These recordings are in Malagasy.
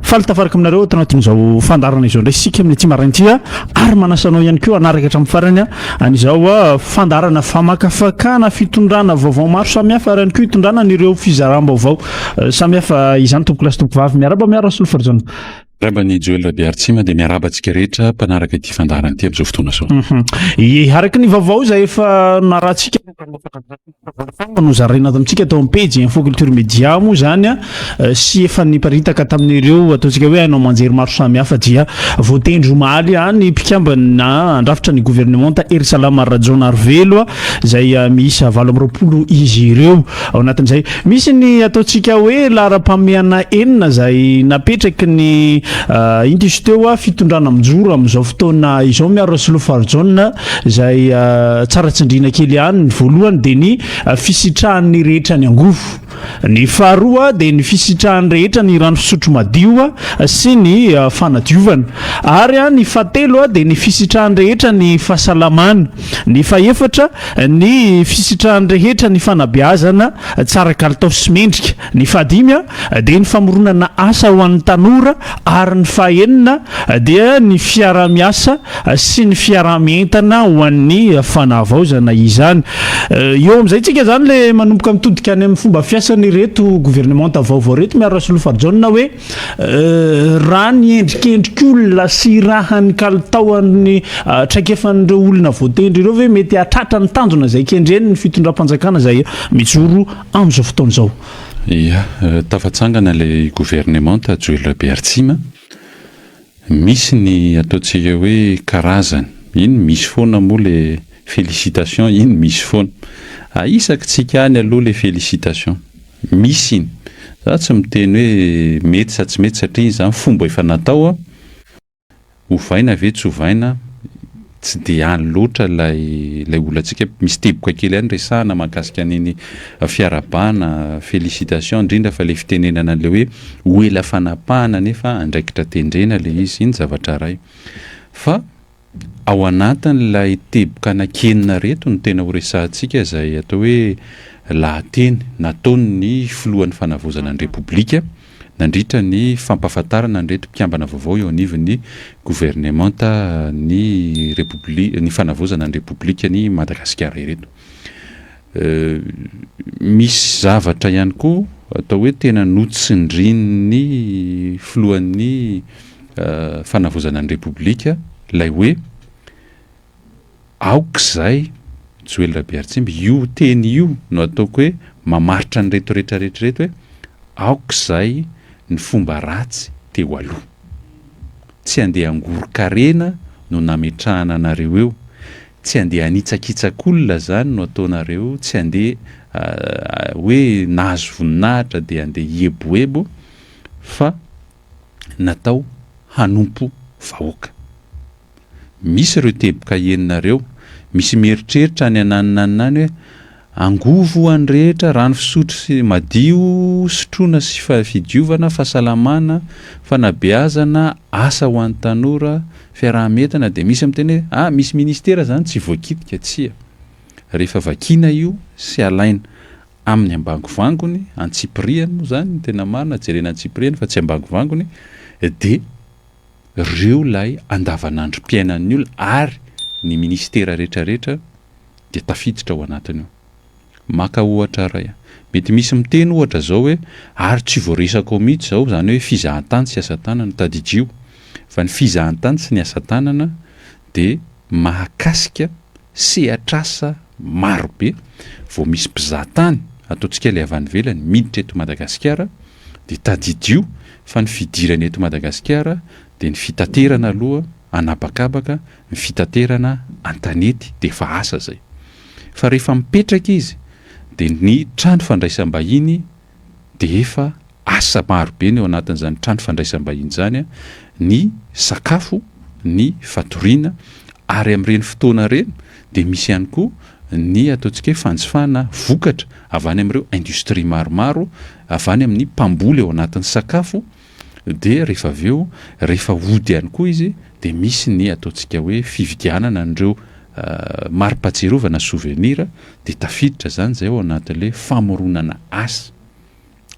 Faly tafaraka aminareo ato anatin'izao fandaharana izao indray isika amin'ity maraina ity ary manasa anao ihany koa hanaraka hatramin'ny farany an'izao fandaharana famakafakana fitondrana vaovao maro samihafa ary ihany koa hitondrana an'ireo fizaram-baovao samihafa izany tompokolahy sy tompokovavy. Miarahaba miaro Rasolofarjaona. Miarahaba an'i Joel Rabearitsima dia miarahaba antsika rehetra mpanaraka ity fandaharana ity amin'izao fotoana izao. Ie, araka ny vaovao izay efa narahantsika nozaraina ato amintsika tao amin'ny pejy Info Culture Media moa izany sy efa niparitaka tamin'ireo ataontsika hoe haino aman-jery maro samihafa dia voatendry omaly ny mpikambana handrafitra ny governemanta Herisalama Rajaonarivelo izay miisa 28 izy ireo. Ao anatin'izay, misy ny ataontsika hoe laharam-pahamehana enina izay napetraky ny inty izy teo fitondrana mijoro amin'izao fotoana izao miaro Rasolofarojaona izay tsara tsindriana kely ihany. Ny voalohany dia ny fisitrahan'ny rehetra ny angovo. Ny faharoa dia ny fisitrahan'ny rehetra ny rano fisotro madio sy ny fanadiovana. Ary ny fahatelo dia ny fisitrahan'ny rehetra ny fahasalamana. Ny fahefatra, ny fisitrahan'ny rehetra ny fanabeazana tsara kalitao sy mendrika. Ny fahadimy dia ny famoronana asa ho an'ny tanora ary ny fahenina dia ny fiaraha-miasa sy ny fiaraha-mientana ho an'ny fanavaozana izany. Eo amin'izay tsika izany ilay manomboka mitodika any amin'ny fomba fiasan'ireto governemanta vaovao ireto miaro Rasolofarjaona hoe Raha ny endrikendrik'olona sy raha ny kalitaon'ny traikefan'ireo olona voatendry ireo ve mety hahatratra ny tanjona izay kendreny ny fitondram-panjakana izay mijoro amin'izao fotoana izao? Ia, tafatsangana ilay governemanta Joel Rabearitsima. Misy ny ataontsika hoe karazany, iny misy foana moa le félicitation iny misy foana. Ahisaky tsika any aloha le félicitation. Misy iny. Za tsy miteny hoe mety sa tsy mety satria iny zany fomba efa natao a, ovaina ve tsy ovaina, tsy dia any loatra ilay ilay olantsika, misy teboka kely ihany resahana mahakasika an'iny fiarahabana, félicitation, indrindra fa ilay fitenenana an'ilay hoe ho ela fanapahana nefa andraikitra tendrena ilay izy, iny zavatra iray. Fa Ao anatin'ilay teboka anakienina ireto no tena horesahantsika izay atao hoe lahateny nataon'ny filohan'ny fanavaozana ny Repoblika nandritra ny fampahafantarana an'ireto mpikambana vaovao eo anivon'ny governemanta ny Repobli ny fanavaozana ny Repoblikan'i Madagasikara ireto. Misy zavatra ihany koa atao hoe tena notsindrin'ny filohan'ny fanavaozana ny Repoblika ilay hoe aoka izay Joely Rabearitsimba, io teny io no ataoko hoe mamaritra an'ireto rehetra rehetra ireto hoe aoka izay ny fomba ratsy teo aloha. Tsy handeha hangoron-karena no nametrahana anareo eo, Tsy handeha hanitsakitsak'olona zany no ataonareo, tsy handeha hoe nahazo voninahitra dia handeha hieboebo fa natao hanompo vahoaka. Misy ireo teboka henonareo, misy mieritreritra any ananona any any hoe angovo ho an'ny rehetra, rano fisotro sy madio sotroina sy fidiovana, fahasalamana, fanabeazana, asa ho an'ny tanora, Fiaraha-mientana dia misy miteny hoe ah misy ministera zany tsy voakitika, tsia. Rehefa vakiana io sy alaina amin'ny ambangovangony, antsipirihany moa zany ny tena marina, jerena antsipirihany fa tsy ambangovangony, dia reo ilay andavanandrom-piainan'ny olona ary ny ministera rehetra rehetra dia tafiditra ao anatin'io. Maka ohatra iray aho. Mety misy miteny ohatra izao hoe ary tsy voaresaka ao mihitsy izao izany hoe fizahantany sy asa tanana. Tadidio fa ny fizahantany sy ny asa tanana dia mahakasika sehatr'asa maro be. Vao misy mpizahatany, ataontsika ilay avy any ivelany, miditra eto Madagasikara dia tadidio fa ny fidirany eto Madagasikara dia ny fitaterana aloha an'habakabaka, ny fitaterana an-tanety dia efa asa izay. Fa rehefa mipetraka izy dia ny trano fandraisam-bahiny dia efa asa maro be ny ao anatin'izany trano fandraisam-bahiny izany, ny sakafo, ny fatoriana, ary amin'ireny fotoana ireny dia misy ihany koa ny ataontsika hoe fanjifana vokatra avy any amin'ireo industrie maromaro, avy any amin'ny mpamboly ao anatin'ny sakafo, dia rehefa avy eo rehefa hody ihany koa izy dia misy ny ataontsika hoe fividianana an'ireo mari-pahatsiarovana souvenir dia tafiditra izany izay ao anatin'ilay famoronana asa.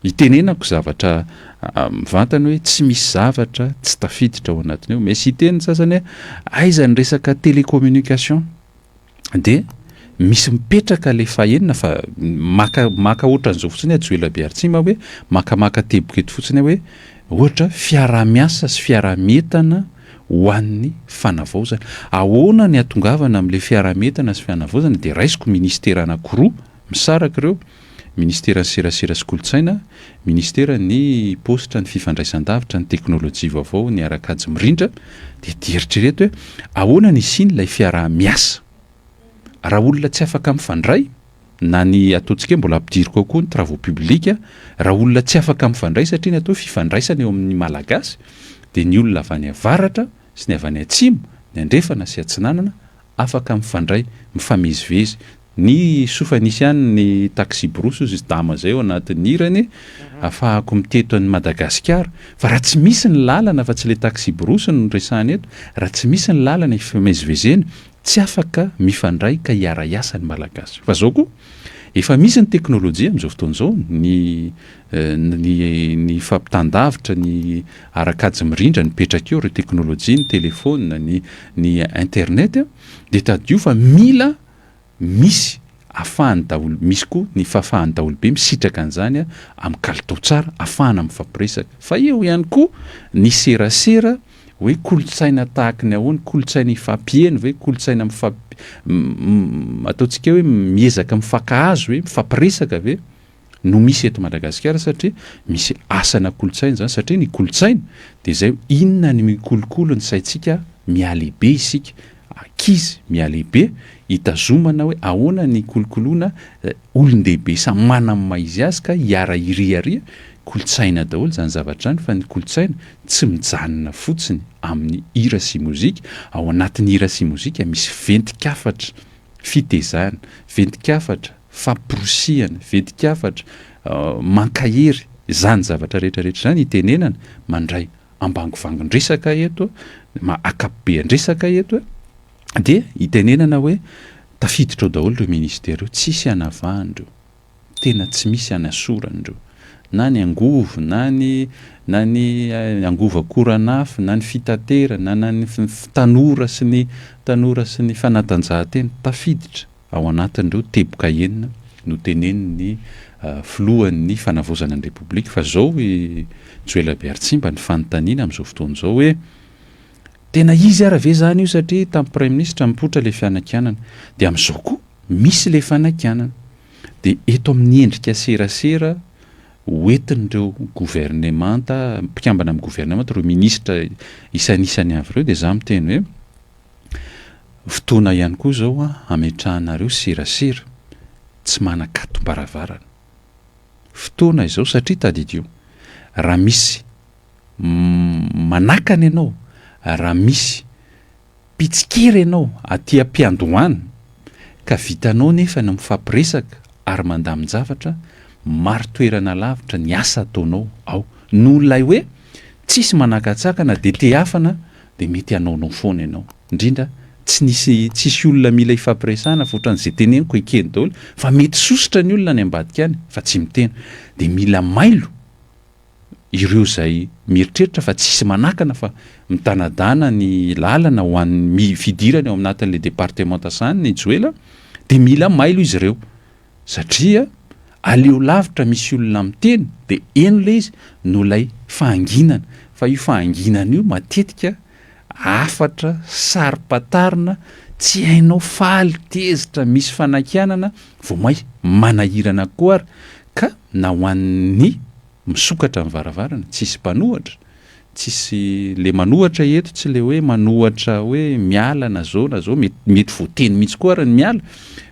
Itenenako zavatra mivantana hoe tsy misy zavatra tsy tafiditra ao anatiny ao. Misy hiteny ny sasany hoe aiza ny resaka télécommunication? Dia misy mipetraka ilay fahenina fa maka maka ohatran'izao fotsiny aho Joela Bearitsimba hoe makamaka teboka eto fotsiny aho hoe ohatra fiaraha-miasa sy fiaraha-mientana ho an'ny fanavaozana. Ahoana ny hatongavana amin'ilay fiaraha-mientana sy fanavaozana? Dia raisiko ministera anankiroa misaraka ireo, Ministeran'ny serasera sy kolontsaina, Ministeran'ny paositra, ny fifandraisan-davitra, ny teknolojia vaovao, ny ara-kajy mirindra, dia dia eritrereto hoe ahoana ny hisian'ilay fiaraha-miasa? Raha olona tsy afaka mifandray, na ny ataontsika hoe mbola ampidiriko ao koa ny travaux publics, raha olona tsy afaka mifandray satria ny atao hoe fifandraisana eo amin'ny Malagasy dia ny olona avy any avaratra sy ny avy any atsimo, ny andrefana sy atsinanana afaka mifandray, mifamezivezy. Ny soa fa nisy ihany ny taxi-brousse hozy izy dama zay ao anatin'ny hirany, afahako miteto an'i Madagasikara. Fa raha tsy misy ny lalana, fa tsy le taxi-brousse no resahana eto, raha tsy misy ny lalana ifamezivezena, tsy afaka mifandray ka hiara-hiasa ny Malagasy. Fa zao koa, efa misy ny teknolojia amin'izao fotoana izao, ny ny ny fampitan-davitra, ny ara-kajy mirindra mipetraka eo, ireo teknolojia, ny telefaonina, ny ny internet, dia tadidio fa mila misy afahan'ny daholo, misy koa ny fahafahan'ny daholobe misitraka an'izany amin'ny kalitao tsara, afahana mifampiresaka. Fa eo ihany koa ny serasera hoe kolontsaina tahaky ny ahoana, kolontsaina ifampiheno ve, kolontsaina mifamp- ataontsika hoe miezaka mifankahazo ve, mifampiresaka ve no misy eto Madagasikara satria misy asana kolontsaina izany satria ny kolontsaina dia izay hoe inona ny mikolokolo ny saintsika mihalehibe isika ankizy mihalehibe hitazomana hoe ahoana ny kolokoloana olon-dehibe samy manana ny maha izy azy ka hiara-hiriaria kolontsaina daholo izany zavatra izany fa ny kolontsaina tsy mijanona fotsiny amin'ny hira sy mozika, ao anatin'ny hira sy mozika misy ventin-kafatra fitezana, ventin-kafatra famporisihana, ventin-kafatra mankahery, izany zavatra rehetra rehetra izany itenenana, mandray ambangovangon-dresaka eto, ankapobean-dresaka eto, dia itenenana hoe tafiditra ao daholo ireo ministera ireo, tsisy hanavahana ireo. Tena tsy misy anasorana ireo. Na ny angovo, na ny na ny angovo akoranafo, na ny fitaterana, na ny tanora sy ny tanora sy ny fanatanjahantena, tafiditra ao anatin'ireo teboka enina notenenin'ny filohan'ny fanavaozana ny Repoblika. Fa izao i Joel Rabearitsimba ny fanontaniana amin'izao fotoana izao hoe, tena izy ara ve izany io satria tamin'ny praiminisitra nipoitra ilay fianakianana, dia amin'izao koa misy ilay fanakianana. Dia eto amin'ny endrika serasera hoentin'ireo governemanta, mpikambana amin'ny governemanta, ireo minisitra isanisany avy ireo dia izaho miteny hoe fotoana ihany koa izao hametrahanareo serasera tsy manan-katom-baravarana. Fotoana izao satria tadidio, raha misy manakana ianao, raha misy Mpitsikera ianao aty am-piandohana ka vitanao nefa ny mifampiresaka ary mandamin-javatra marin-toerana lavitra ny asa ataonao ao noho ilay hoe tsisy manakatsakana dia tehafana dia mety hanaonao foana ianao indrindra tsy nisy tsisy olona mila ifampiresahana fa ohatran'izay teneniko ekeny daholo fa mety sosotra ny olona any ambadika any fa tsy miteny dia mila mailo ireo izay mieritreritra fa tsisy manakana fa midanadana ny lalana ho an'ny fidirany ao anatin'ilay departemanta sahaniny i Joela dia mila mailo izy ireo satria aleo lavitra misy olona miteny dia eno ilay izy no ilay fahanginana fa io fahanginana io matetika hafatra saro-pantarina tsy hainao faly tezitra misy fanakianana vao may manahirana koa ary ka na ho an'ny misokatra ny varavarana, tsisy mpanohatra, tsisy le manohatra eto tsy le hoe manohatra hoe miala na zao na zao, mety mety voateny mihitsy koa ary ny miala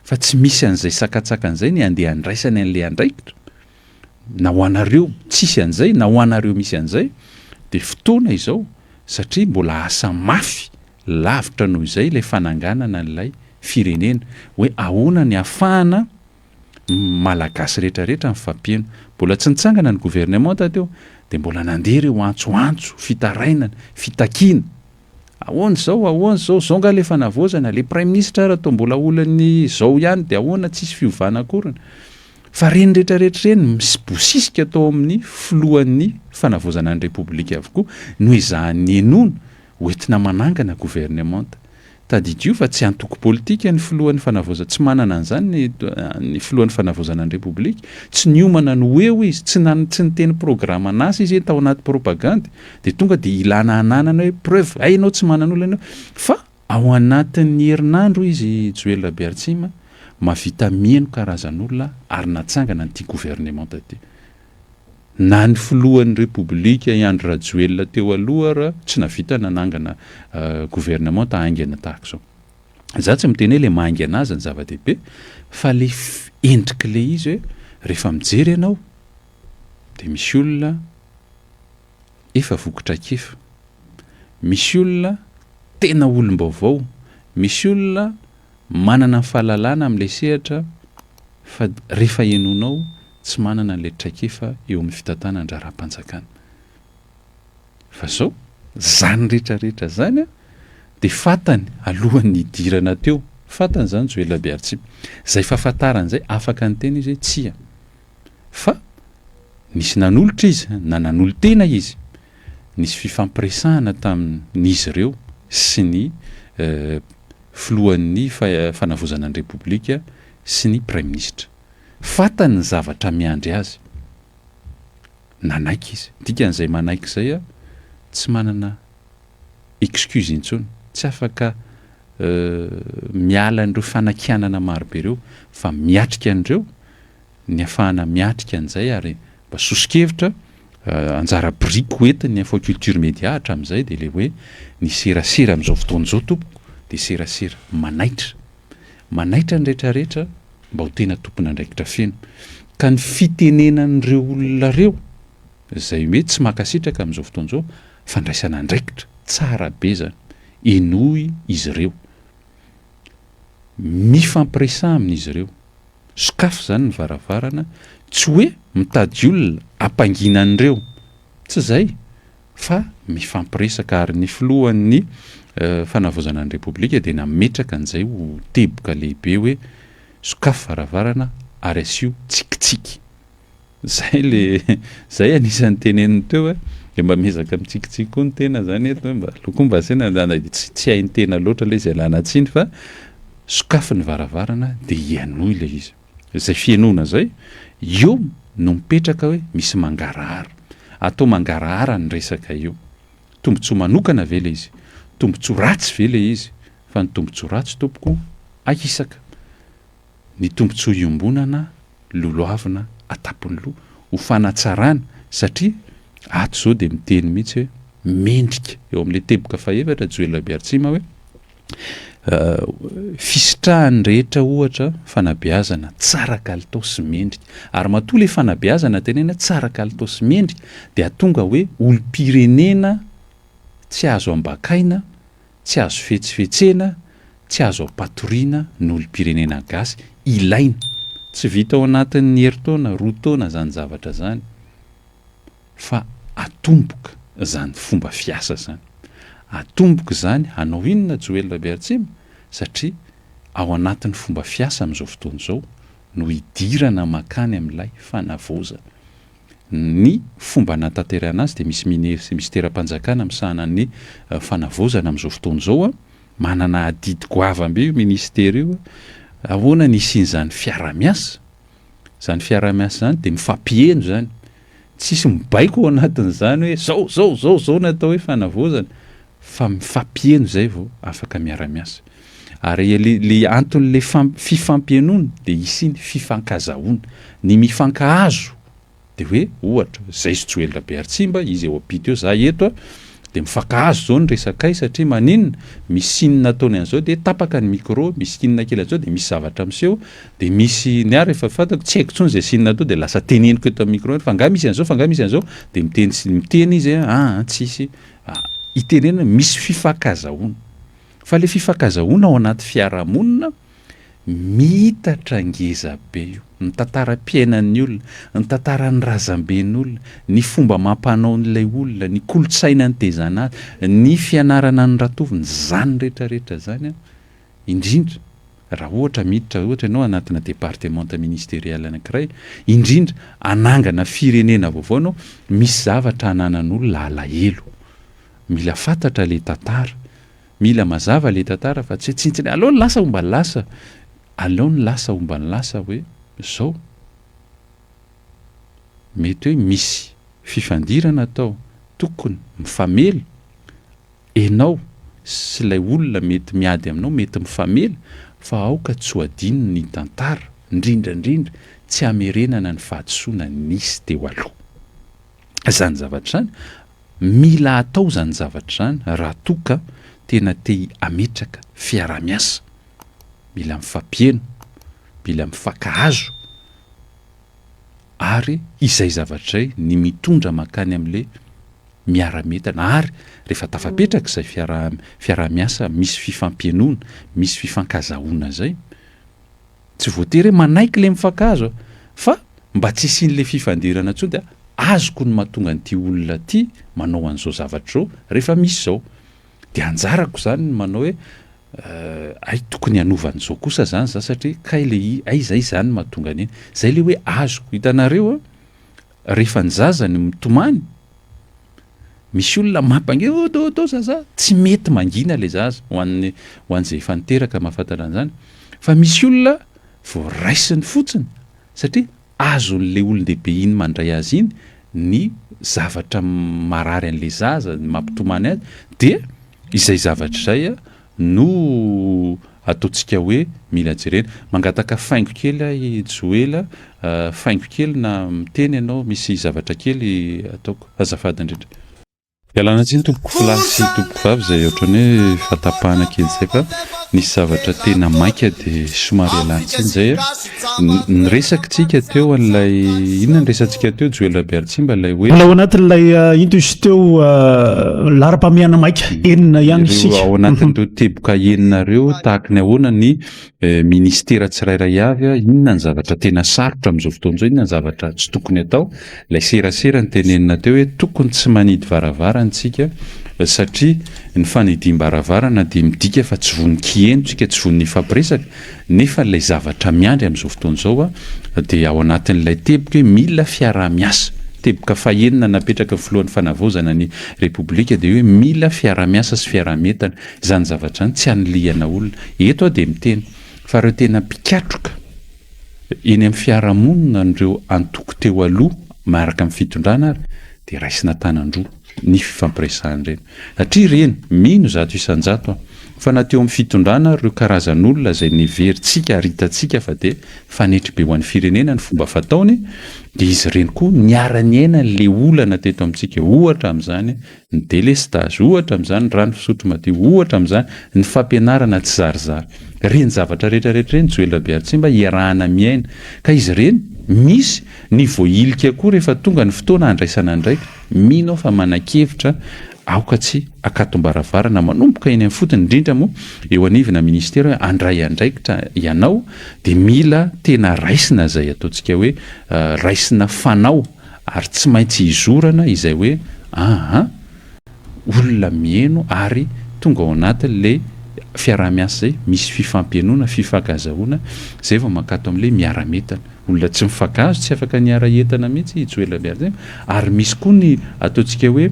fa tsy misy an'izay sakantsakana izay ny andeha handraisany an'le andraikitra, na ho anareo tsisy an'izay na ho anareo misy an'izay dia fotoana izao satria mbola asa mafy lavitra noho izay ilay fananganana an'ilay firenena hoe ahoana ny hafahana Malagasy rehetra rehetra mifampihaino. Mbola tsy nitsangana ny gouvernementa teo dia mbola nandeha ireo antso antso, fitarainana, fitakiana. Ahoana izao, ahoana izao, izao nga le fanavaozana, le praiminisitra ara toa mbola olon'ny izao ihany dia ahoana tsisy fiovana akoriny. Fa ireny rehetra rehetra ireny misibosisika tao amin'ny filohan'ny fanavaozana ny Repoblika avokoa no ezahan'ny henoina ho entina manangana governemanta. Tadidio fa tsy antoko politika ny filohan'ny fanavaozana, tsy manana an'izany ny ny filohan'ny fanavaozana ny Repoblika, tsy niomana ny ho eo izy, tsy nan tsy niteny programan'asa izy tao anaty propagandy, dia tonga dia ilana ananana hoe preuve, hay ianao tsy manana olona ianao, fa ao anatin'ny herinandro izy Joely Rabearitsima mahavita miheno karazan'olona ary natsangana an'ity governemanta ity. Na ny filohan'ny Repoblika i Andry Rajoelina teo aloha ara tsy navita nanangana gouvernement haingana tahaka izao. Za tsy miteny hoe le mahaingana azy ny zava-dehibe fa le endrik'le izy hoe rehefa mijery ianao dia misy olona efa voky traikefa, misy olona tena olom-baovao, misy olona manana ny fahalalana amin'ilay sehatra fa rehefa henoinao tsy manana an'ilay traikefa eo amin'ny fitantanan-draharaham-panjakana. Fa zao, zany rehetra rehetra zany an, dia fantany alohan'ny hidirana teo, fantany zany Joel Rabearitsy. Zay fahafantarany zay, afaka niteny izy hoe tsia. Fa nisy nanolotra izy, na nanolo-tena izy, nisy fifampiresahana tamin'izy ireo sy ny filohan'ny fanavaozana ny Repoblika sy ny Praiminisitra. Fantany ny zavatra miandry azy. Nanaiky izy. Dikan'izay manaiky izay, tsy manana excuse intsony. Tsy afaka miala an'ireo fanakianana marobe ireo fa miatrika an'ireo, ny afahana miatrika an'izay ary mba soso-kevitra, anjara biriky ho entin'ny Info Culture Média hatramin'izay dia ilay hoe ny serasera amin'izao fotoana izao tompoko dia serasera manaitra, manaitra ny rehetrarehetra mba ho tena tompon'andraikitra feno. Ka ny fitenenan'ireo olona ireo izay hoe tsy mankasitraka amin'izao fotoana izao, fandraisana andraikitra, tsara be izany, henoy izy ireo, mifampiresaha amin'izy ireo, sokafy izany ny varavarana, tsy hoe mitady olona hampangina an'ireo, tsy izay fa mifampiresaka ary ny filohan'ny fanavaozana ny Repoblika dia nametraka an'izay ho teboka lehibe hoe sokafy varavarana ary asio tsikitsiky. Zay le, zay anisan'ny teneniny teo e, de mba miezaka mitsikitsiky koa ny tena zany eto hoe mba aleo koa mba asiana na dia tsy tsy hain'ny tena loatra le izy ialana tsiny fa sokafy ny varavarana de hianoy le izy. Zay fihenoana zay, eo no mipetraka hoe misy mangarahara. Atao mangarahara ny resaka eo. Tombotsoa manokana ve le izy? Tombotsoa ratsy ve le izy? Fa ny tombotsoa ratsy tompoko ahisaka. ny tombontsoa iombonana lolohavina atapon'ny loha ho fanatsarana satria ato izao dia miteny mihitsy hoe mendrika eo amin'ilay teboka fahefatra Joel Rabearitsima hoe fisitrahan'ny rehetra ohatra fanabeazana tsara kalitao sy mendrika ary matoa ilay fanabeazana tenena tsara kalitao sy mendrika dia tonga hoe olom-pirenena tsy azo ambakaina Tsy azo fetsifetsena, tsy azo ampatoriana ny olom-pirenena gasy. Ilaina. Tsy vita ao anatin'ny herintaona, roa taona izany zavatra izany fa atomboka izany fomba fiasa izany. Atomboka izany hanao inona Joel Rabearitsima? Satria ao anatin'ny fomba fiasa amin'izao fotoana izao no hidirana mankany amin'ilay fanavaozana. Ny fomba anatanterahana azy dia misy minisiteram-panjakana misahana ny fanavaozana amin'izao fotoana izao. Manana adidy goavam-be io minisitera io. Ahoana ny hisian'izany fiaraha-miasa? Izany fiaraha-miasa izany dia mifampiheno izany. Tsisy mibaiko ao anatin'izany hoe zao, zao, zao, zao ny atao hoe fanavaozana fa mifampiheno izay vao afaka miara-miasa. Ary le anton'le fifampihenoana dia hisian'ny fifankazahoana. Ny mifankahazo dia hoe ohatra, zay sy Joel Rabearitsimba, izy eo ampita eo, za eto a, dia mifankahazo zao ny resakay satria maninona? Misy signe nataony an'izao dia tapaka ny micro, misy signe kely an'izao dia misy zavatra miseho, dia misy, ny ahy rehefa fantako tsy haiko intsony izay signe atao dia lasa teneniko eto amin'ny micro fa angaha misy an'izao, fa angaha misy an'izao, dia miteny sy miteny izy hoe aa tsisy, itenenana misy fifankazahoana. Fa le fifankazahoana ao anaty fiarahamonina miitatra ngeza be io. Ny tantaram-piainan'ny olona, ny tantaran'ny razamben'olona, ny fomba amam-panaon'ilay olona, ny kolontsaina nitezana azy, ny fianarana noratoviny, zany rehetra rehetra zany an, indrindra. Raha ohatra miditra ohatra ianao anatina departemanta ministerial anankiray, indrindra hanangana firenena vaovao ianao, misy zavatra ananan'olona alahelo. Mila fantatra le tantara. Mila mazava le tantara fa tsy hoe tsintsina, aleo ny lasa homba ny lasa. Aleo ny lasa homba ny lasa hoe zao. Mety hoe misy fifandirana atao, tokony mifamely, enao sy ilay olona mety miady aminao mety mifamela fa aoka tsy ho adino ny tantara, indrindra indrindra tsy hamerenana ny fahadisoana nisy teo aloha. Izany zavatra izany, mila atao izany zavatra izany raha toa ka tena te hametraka fiaraha-miasa. Mila mifampieno, mila mifankahazo ary izay zavatra izay ny mitondra mankany amin'ilay miara-mientana ary rehefa tafapetraka izay fiaraha fiaraha-miasa misy fifampihainoana, misy fifankazahoana izay, tsy voatery hoe manaiky ilay mifankahazo fa mba tsy hisian'ilay fifandirana intsony dia azoko ny mahatonga an'ity olona ity manao an'izao zavatra izao rehefa misy izao. Dia anjarako izany ny manao hoe hay tokony hanova an'izao kosa izany za satria kay le i, hay izay izany no mahatonga an'iny. Izay ilay hoe azoko. Hitanareo an, rehefa ny zaza no mitomany, misy olona mampangina, oh do do zaza, tsy mety mangina ilay zaza, ho an'ny ho an'izay efa niteraka mahafantatra an'izany. Fa misy olona vao raisiny fotsiny satria azon'ilay olon-dehibe iny mandray azy iny ny zavatra marary an'ilay zaza, ny mampitomany azy, dia izay zavatra izay no ataontsika hoe mila jerena. Mangataka faingo kely aho i Joela, faingo kely na miteny ianao, misy zavatra kely ataoko. Azafady indrindra. Ialana tsiny tompoko lahy sy tompoko vavy izay ohatran'ny hoe fahatapahana kely izay fa nisy zavatra tena maika dia somary ialana tsiny izay a. Niresaka tsika teo an'ilay inona ny resatsika teo Joel Rabearitsimba ilay hoe Mbola ao anatin'ilay into izy teo laharam-pahamehana maika enina ihany isika. Ao anatin'ireo teboka enina ireo tahaka ny ahoana ny ministera tsirairay avy, inona ny zavatra tena sarotra amin'izao fotoana izao, inona ny zavatra tsy tokony atao. Ilay serasera notenenina teo hoe tokony tsy manidy varavarana isika satria ny fanidiam-baravarana dia midika fa tsy vonon-kiheno isika, tsy vonona hifampiresaka, nefa ilay zavatra miandry amin'izao fotoana izao dia ao anatin'ilay teboka hoe mila fiaraha-miasa. Teboka fahenina napetraky ny filohan'ny fanavaozana ny Repoblika dia hoe mila fiaraha-miasa sy fiaraha-mientana. Izany zavatra izany tsy hanilihana olona. Eto aho dia miteny fa ireo tena mpikatroka eny amin'ny fiarahamonina an'ireo antoko teo aloha miaraka amin'ny fitondrana ary dia raisina an-tanan-droa ny fifampiresahana ireny. Satria ireny, mino 100% aho, fa na teo amin'ny fitondrana ary ireo karazan'olona izay neverintsika ary hitantsika fa dia fanetry be ho an'ny firenena ny fomba fataony, dia izy ireny koa niara-niaina an'ilay olana teto amintsika. Ohatra amin'izany ny délestage, ohatra amin'izany ny rano fisotro madio, ohatra amin'izany ny fampianarana tsizarizary. Ireny zavatra rehetra rehetra ireny Joel Rabearitsimba iarahana miaina. Ka izy ireny, misy ny voahilika koa rehefa tonga ny fotoana handraisana andraikitra. Mino aho fa manan-kevitra aoka tsy hakatom-baravarana manomboka eny amin'ny fotony, indrindra moa eo anivona ministera hoe handray andraikitra ianao dia mila tena raisina izay ataontsika hoe raisina fanao ary tsy maintsy hizorana izay hoe aa olona miheno ary tonga ao anatin'le fiaraha-miasa izay misy fifampihainoana, fifankazahoana, izay vao mankato amin'le miara-mientana. Olona tsy mifankahazo tsy afaka ny hiara-hientana mihitsy i Joel Rabearitsimba ary misy koa ny ataontsika hoe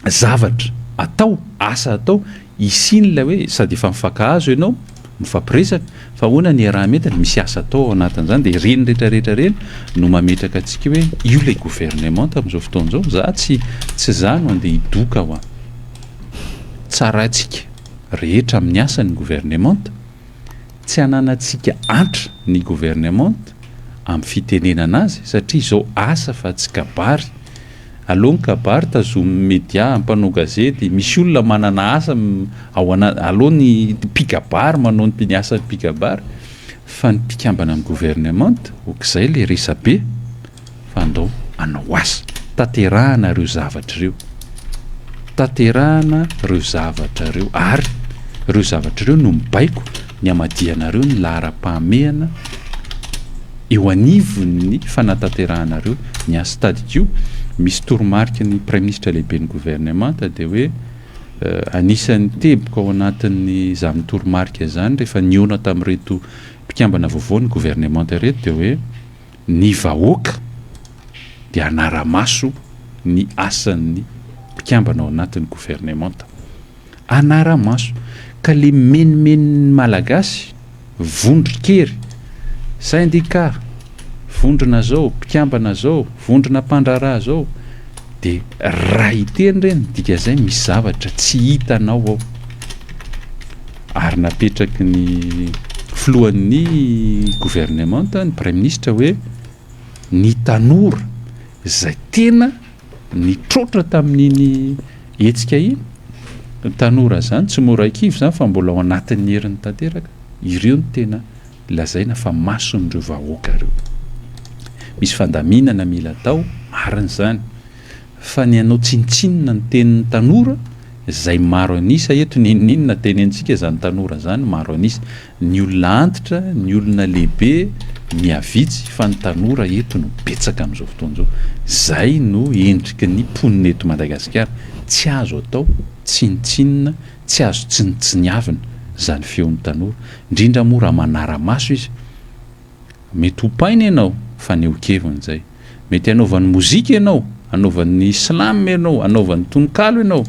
zavatra atao, asa atao Hisian'ilay hoe sady efa mifankahazo ianao, mifampiresaka, fa ahoana ny iaraha-mientana, misy asa atao ao anatin'izany, dia ireny rehetra rehetra ireny no mametraka antsika hoe io ilay gouvernemanta amin'izao fotoana izao, za tsy tsy za no andeha hidoka hoa. Tsaraintsika rehetra amin'ny asa ny gouvernemanta, tsy ananantsika antra ny gouvernemanta amin'ny fitenenana azy satria izao asa fa tsy kabary. Aleo ny kabary tazomin'ny media, mpanao gazety, misy olona manana asa ao ana, aleo ny mpikabary manao ny asan'ny mpikabary fa ny mpikambana amin'ny gouvernemanta, ok'izay le resabe fa andao hanao asa, tanterahana ireo zavatra ireo, tanterahana ireo zavatra ireo ary ireo zavatra ireo no mibaiko ny hamadihanareo ny laharam-pahamehana eo anivon'ny fanatanterahanareo ny asa. Tadidio, misy toromariky ny Praiminisitra lehiben'ny governemanta dia hoe Anisan'ny teboka ao anatin'ny izany toromarika izany rehefa nihaona tamin'ireto mpikambana vaovao ny governemanta ireto dia hoe ny vahoaka dia hanara-maso ny asan'ny mpikambana ao anatin'ny governemanta. Hanara-maso. Ka le mimenomenon'ny Malagasy, vondron-kery, syndicat, vondrona zao, mpikambana zao, vondrona mpandraharaha zao, dia raha hiteny ireny, dikan'izay misy zavatra tsy hitanao ao. Ary napetraky ny filohan'ny governemanta, ny praiminisitra hoe ny tanora izay tena nitroatra tamin'iny hetsika iny, ny tanora izany tsy mora kivy izany fa mbola ao anatin'ny heriny tanteraka, ireo no tena lazaina fa mason'ireo vahoaka ireo. Misy fandaminana mila atao, marina izany, fa ny hanao tsinontsinona ny tenin'ny tanora, izay maro an'isa eto, n'inon'inona tenenintsika izany tanora izany maro an'isa, ny olona antitra, ny olona lehibe mihavitsy fa ny tanora eto no betsaka amin'izao fotoana izao, izay no endriky ny mponina eto Madagasikara, tsy azo atao tsinontsinona, tsy azo tsinontsiniavina izany feon'ny tanora, indrindra moa raha manara-maso izy, Mety hompaina ianao, fanehoan-keviny izay. Mety hanaovany mozika ianao, hanaovany slam ianao, hanaovany tononkalo ianao,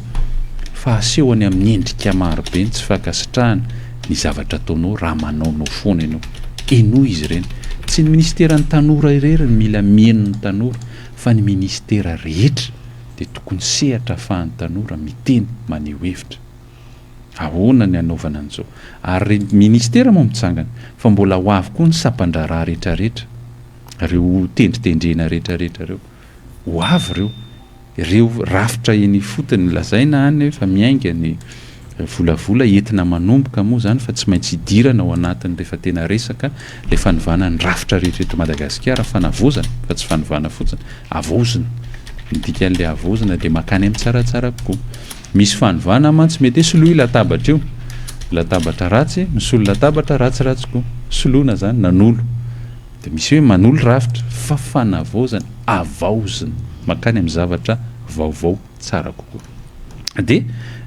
fa asehony amin'ny endrika marobe ny tsy fankasitrahana ny zavatra ataonao raha manaonao foana ianao. Henoy izy ireny. Tsy ny minisiteran'ny tanora irery no mila miheno ny tanora, fa ny minisitera rehetra dia tokony sehatra ahafahan'ny tanora miteny, maneho hevitra. Ahoana ny hanaovana an'izao? Ary ry ministera moa mitsangana, fa mbola ho avy koa ny sampan-draharaha rehetrarehetra, ireo tendritendrena rehetrarehetra ireo. Ho avy ireo. Ireo rafitra eny ifotony lazaina any fa miainga ny volavola entina manomboka moa izany fa tsy maintsy hidirana ao anatiny rehefa tena resaka ilay fanovana ny rafitra rehetra eto Madagasikara, fanavaozana fa tsy fanovana fotsiny, havaozina. Ny dikan'ilay havaozina dia mankany amin'ny tsaratsara kokoa. Misy fanovana mantsy mety hoe soloy latabatra io, latabatra ratsy misolo latabatra ratsiratsy koa, soloina zany nanolo, de misy hoe manolo rafitra fa fanavaozana, avaozina mankany amin'ny zavatra vaovao tsara kokoa. De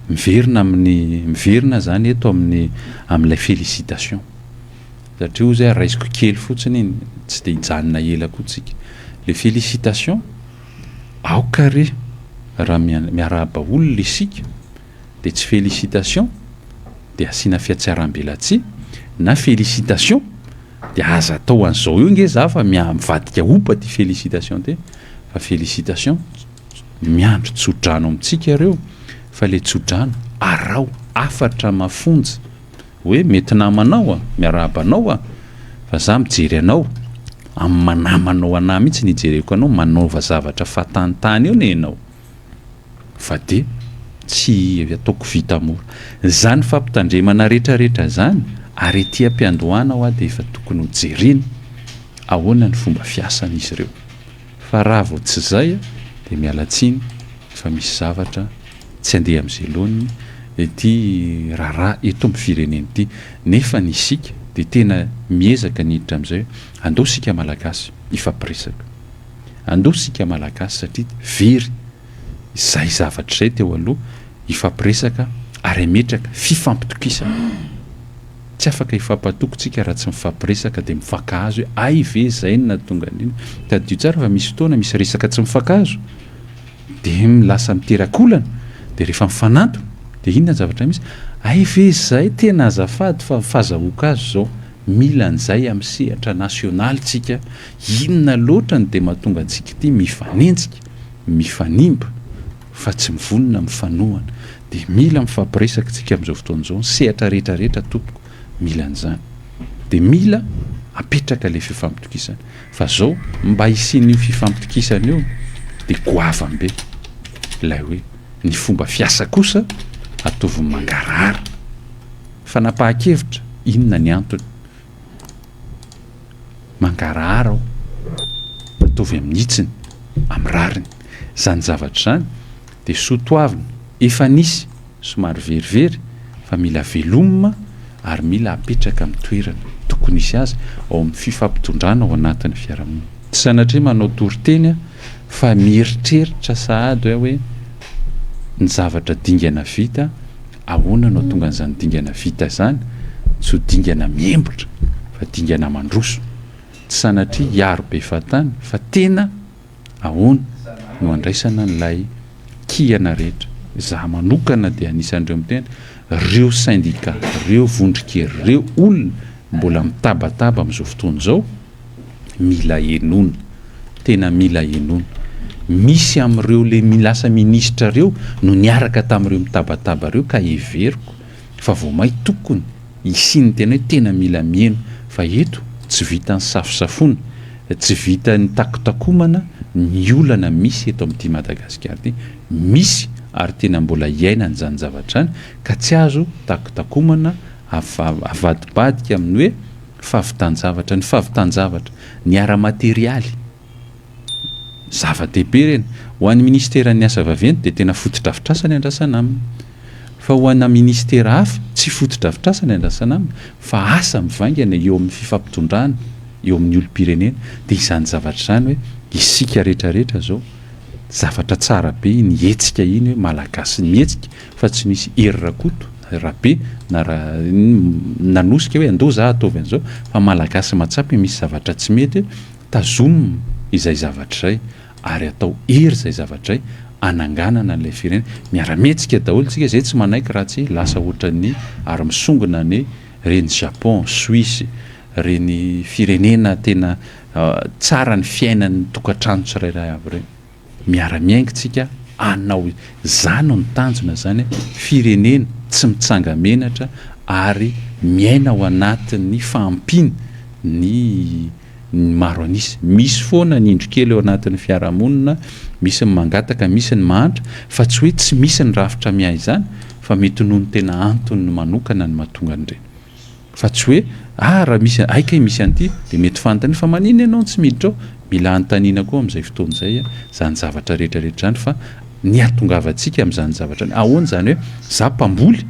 miverina amin'ny miverina zany eto amin'ny amin'ilay félicitation satria hozy aho raisiko kely fotsiny iny tsy de hijanona ela koa tsika, le félicitation Aoka re raha miarahaba olona isika dia tsy félicitation dia asiana fihatsaram-belatsihy na félicitation dia aza atao an'izao eo nge za fa mivadika opa ty félicitation ty fa félicitation miandry tsodrano amintsika ireo fa le tsodrano araho hafatra mafonja Hoe mety namanao a, miarahaba anao a, fa za mijery anao, amin'ny maha namanao anah mihitsy ny ijereko anao, manaova zavatra fahatantany eo ne ianao, fa de tsy ataoko vita mora. Zany fampitandremana retraretra zany ary ety am-piandohana hoa de efa tokony ho jerena ahoana ny fomba fiasan'izy ireo. Fa raha vao tsy zay de miala tsiny fa misy zavatra tsy andeha amzay laoniny ity raharaha eto am firenena ity nefa ny isika de tena miezaka ny hiditra amzay hoe andao sika malagasy hifampiresaka andao sika malagasy satria very izay zavatra izay teo aloha hifampiresaka ary hametraka fifampitokisana. Tsy afaka hifampatoky tsika raha tsy mifampiresaka dia mifankahazo hoe hay ve izay no nahatonga an'iny. Tadidio tsara fa misy fotoana misy resaka tsy mifankahazo dia lasa miteraka olana dia rehefa mifanantona dia inona ny zavatra misy? Hay ve izay tena azafady fa fazahoako azy izao mila an'izay amin'ny sehatra nasionaly tsika, inona loatra no dia mahatonga antsika ity mifanenjika, mifanimba? fa tsy mivonona mifanohana dia mila mifampiresaka tsika amin'izao fotoana izao ny sehatra rehetra rehetra tompoko mila an'izany dia mila apetraka ilay fifampitokisana fa zao mba hisian'io fifampitokisana io dia goavam-be ilay hoe ny fomba fiasa kosa ataovy mangarahara fanapahan-kevitra inona ny antony mangarahara aho, ataovy amin'ny hitsiny, amin'ny rariny. Izany zavatra izany dia soa toavina, efa nisy, somary verivery, fa mila velomina ary mila apetraka amin'ny toerana tokony hisy azy ao amin'ny fifampitondrana ao anatin'ny fiarahamonina. Tsy sanatria manao toriteny aho fa mieritreritra sahady aho hoe. Ny zavatra dingana vita, ahoana no hahatonga an'izany dingana vita izany tsy ho dingana miembotra fa dingana mandroso. Tsy sanatria hiaro be fahatany fa tena ahoana no handraisana an'ilay kihana rehetra. Izaho manokana dia anisan'ireo miteny, ireo syndicat, ireo vondron-kery, ireo olona mbola mitabataba amin'izao fotoana izao, mila henoina, tena mila henoina. Misy amin'ireo le lasa minisitra ireo no niaraka tamin'ireo mitabataba ireo ka heveriko fa vao may tokony hisian'ny tena hoe tena mila miheno fa eto tsy vitan'ny safosafoana, tsy vitan'ny takotakomana ny olana misy eto amin'ity Madagasikara ity, misy ary tena mbola iainana izany zavatra izany ka tsy azo takotakomana avadibadika amin'ny hoe fahavitan-javatra, ny fahavitan-javatra, ny ara-materialy, zava-dehibe ireny. Ho an'ny minisiteran'ny asa vaventy dia tena fotodrafitrasa ny andrasana aminy. Fa ho ana minisitera hafa, tsy fotodrafitrasa ny andrasana aminy, fa asa mivaingana eo amin'ny fifampitondrana eo amin'ny olom-pirenena. Dia izany zavatra izany hoe isika rehetrarehetra izao, zavatra tsara be iny hetsika iny hoe Malagasy mihetsika, fa tsy nisy Hery Rakoto na Rabe na ra nanosika hoe andao za ataovy an'izao fa Malagasy mahatsapa hoe misy zavatra tsy mety hoe tazomina izay zavatra izay ary atao hery izay zavatra izay ananganana an'ilay firenena. Miara-mihetsika daholo tsika izay tsy manaiky raha tsy lasa ohatran'ny ary misongona ny reny Japon, Suisse, reny firenena tena tsara ny fiainan'ny tokantrano tsirairay avy ireny. Miara-miainga tsika hanao izany no tanjona zany firenena tsy mitsanga-menatra ary miaina ao anatin'ny fahampiana ny ny maro an'isa. Misy foana ny indro kely ao anatin'ny fiarahamonina, misy ny mangataka, misy ny mahantra fa tsy hoe tsy misy ny rafitra miahy izany fa mety noho ny tena antony manokana no mahatonga an'ireny. Fa tsy hoe ah raha misy hay kay misy an'ity dia mety fanontaniana fa maninona ianao no tsy miditra ao? Mila anontaniana koa amin'izay fotoana izay izany zavatra rehetra rehetra izany fa ny hahatongavantsika amin'izany zavatra izany ahoana izany hoe za mpamboly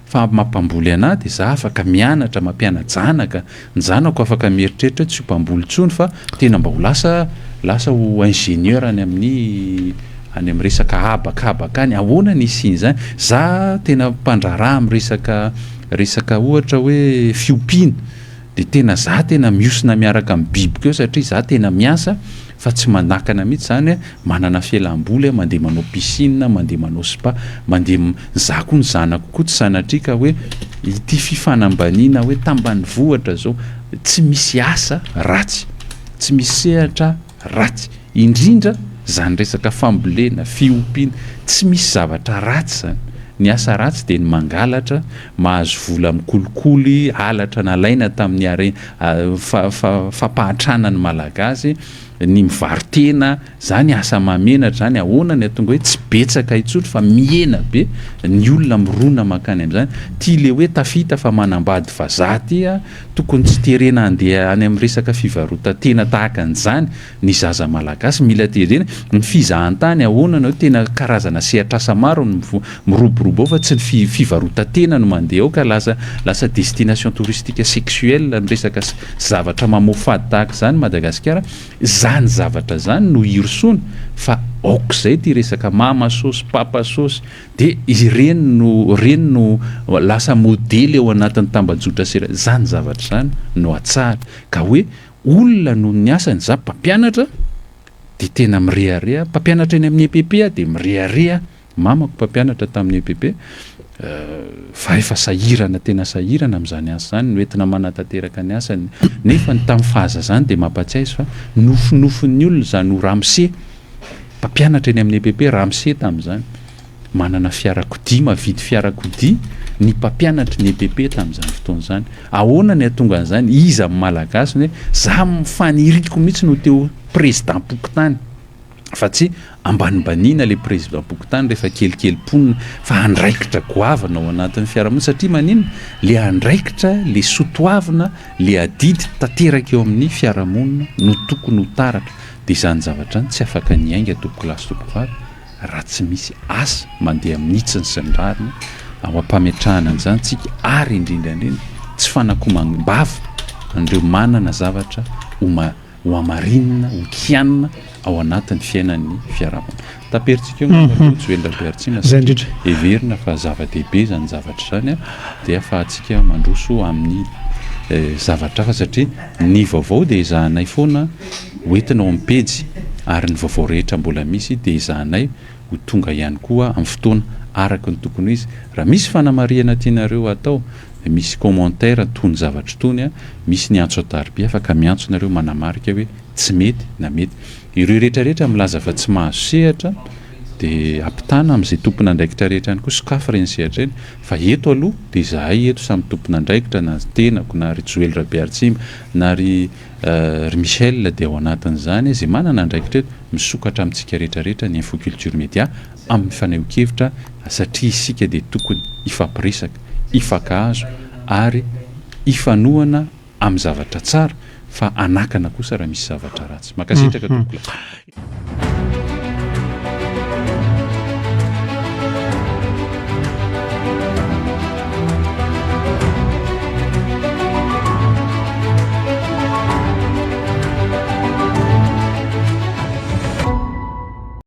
fa mampamboly anah dia za afaka mianatra mampiana-janaka ny zanako afaka mieritreritra hoe tsy ho mpamboly intsony fa tena mba ho lasa lasa ho ingénieur any amin'ny any amin'ny resaka habakabaka any ahoana ny hisian'izany? Za tena mpandraharaha amin'ny resaka Resaka ohatra hoe fiompiana dia tena za tena mihosina miaraka amin'ny bibiko eo satria za tena miasa fa tsy manakana mihitsy zany hoe manana fialamboly aho mandeha manao piscine, mandeha manao spa, mandeha za koa ny zanako koa tsy sanatria ka hoe ity fifanambaniana hoe tambanivohitra zao tsy misy asa ratsy, tsy misy sehatra ratsy indrindra zany resaka fambolena, fiompiana, tsy misy zavatra ratsy zany, ny asa ratsy dia ny mangalatra, mahazo vola amin'ny kolikoly, halatra nalaina tamin'ny hare fampahantrana ny malagasy, ny mivaro-tena, zany asa mahamenatra zany, ahoana ny hahatonga hoe tsy betsaka intsony fa mihena be ny olona mirona mankany amin'izany, ty le hoe tafita fa manambady vazaha ty a, Tokony tsy terena handeha any amin'ny resaka fivarotan-tena tahaka an'izany ny zaza malagasy. Mila terena. Ny fizahan-tany ahoana no tena karazana sehatr'asa maro no miroborobo ao fa tsy ny fivarotan-tena no mandeha ao ka lasa lasa destination touristique sexuelle ny resaka zavatra mamoafady tahaka izany Madagasikara. Izany zavatra izany no hirosoana fa aok'izay ity resaka mama sosy, papa sosy, Dia ireny no ireny no lasa modely ao anatin'ny tambajotra sera, izany zavatra izany no atsahatra. Ka hoe olona noho ny asany, za mpampianatra dia tena mirehareha, mpampianatra eny amin'ny EPP aho dia mirehareha, mamako mpampianatra tamin'ny EPP, fa efa sahirana tena sahirana amin'izany asa izany no entina manatanteraka ny asany, nefa ny tamin'ny fahazazany dia mampatsiahy izy fa nofinofin'ny olona izany ho ramose, Mpampianatra eny amin'ny EPP Ramose tamin'izany. Manana fiarakodia, mahavidy fiarakodia ny mpampianatry ny EPP tamin'izany fotoana izany. Ahoana ny hahatonga an'izany? Iza amin'ny Malagasy no hoe za faniriako mihitsy no te ho prezidam-pokontany fa tsy ambanimbaniana ilay prezidam-pokontany rehefa kelikely mponina fa andraikitra goavana ao anatin'ny fiarahamonina satria maninona? Ilay andraikitra, ilay soatoavina, ilay adidy tanteraka eo amin'ny fiarahamonina no tokony ho taratra. Dia izany zavatra izany tsy afaka ny hiainga tompokolahy sy tompokovavy raha tsy misy asa mandeha amin'ny hitsiny sy ny rariny ao am-pametrahana an'izany tsika ary indrindra indrindra tsy fanakomam-bava an'ireo manana zavatra ho ho hamarinina, ho kianina ao anatin'ny fiainan'ny fiarahamonina. Taperintsika eo angamba aloha Joel Rabearitsina satria heverina fa zava-dehibe izany zavatra izany dia ahafahantsika mandroso amin'ny zavatra hafa satria ny vaovao dia ezahanay foana hoentina ao amin'ny pejy ary ny vaovao rehetra mbola misy dia ezahanay ho tonga ihany koa amin'ny fotoana araka ny tokony ho izy. Raha misy fanamarihana tianareo hatao dia misy commentaire tony zavatra itony, misy ny antso an-tariby afaka miantso nareo manamarika hoe tsy mety na mety. Ireo rehetra rehetra milaza fa tsy mahazo sehatra dia ampitana amin'izay tompon'andraikitra rehetra ihany koa, sokafy ireny sehatra ireny fa eto aloha dia izahay eto samy tompon'andraikitra na tenako na ry Joely Rabearitsimba na ry ry Michel dia ao anatin'izany izay manana andraikitra eto, misokatra amintsika rehetra rehetra ny Info Culture Media amin'ny fanehoan-kevitra satria isika dia tokony hifampiresaka, hifankahazo ary hifanohana amin'ny zavatra tsara fa hanakana kosa raha misy zavatra ratsy. Mankasitraka tompokolahy.